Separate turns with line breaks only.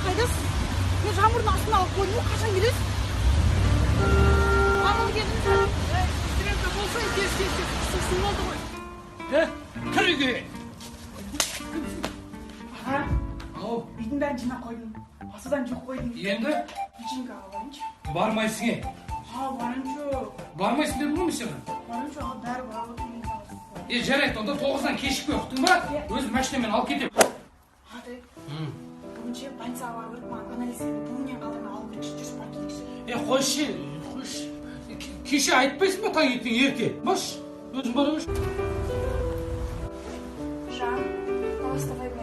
Қайдасыз? Мен жаңбырдың астына алып қойдым ғой, қашан келесіз? Мамам, келдіңіз бе?
Сестренка болсаң, тез, тез, тез, су болды ғой.
Е, кір үйге.
Аға.
Ау.
Үйдің бәрін жинап қойдым, посудан жуып қойдым.
Енді?
Вечеринкаға барайыншы.
Бармайсың, е.
Аға, барайыншы.
Бармайсың дедім ғой мен саған.
Барайыншы, аға, бәрі бар.
Е, жарайды, онда 9-дан кешікпе, ұқтың ба? Өзім машинамен алып кетемін.
Ағатай, бүгін ше, больницаға бару керек маған, анализдерді бүгіннен қалдырмай алу керек, жүрші, барып кетейікші.
Е, қойшы, қойшы. Кеше айтпайсың ба, таңертең ерте баршы, өзің бара берші.
Жан, мама с тобой.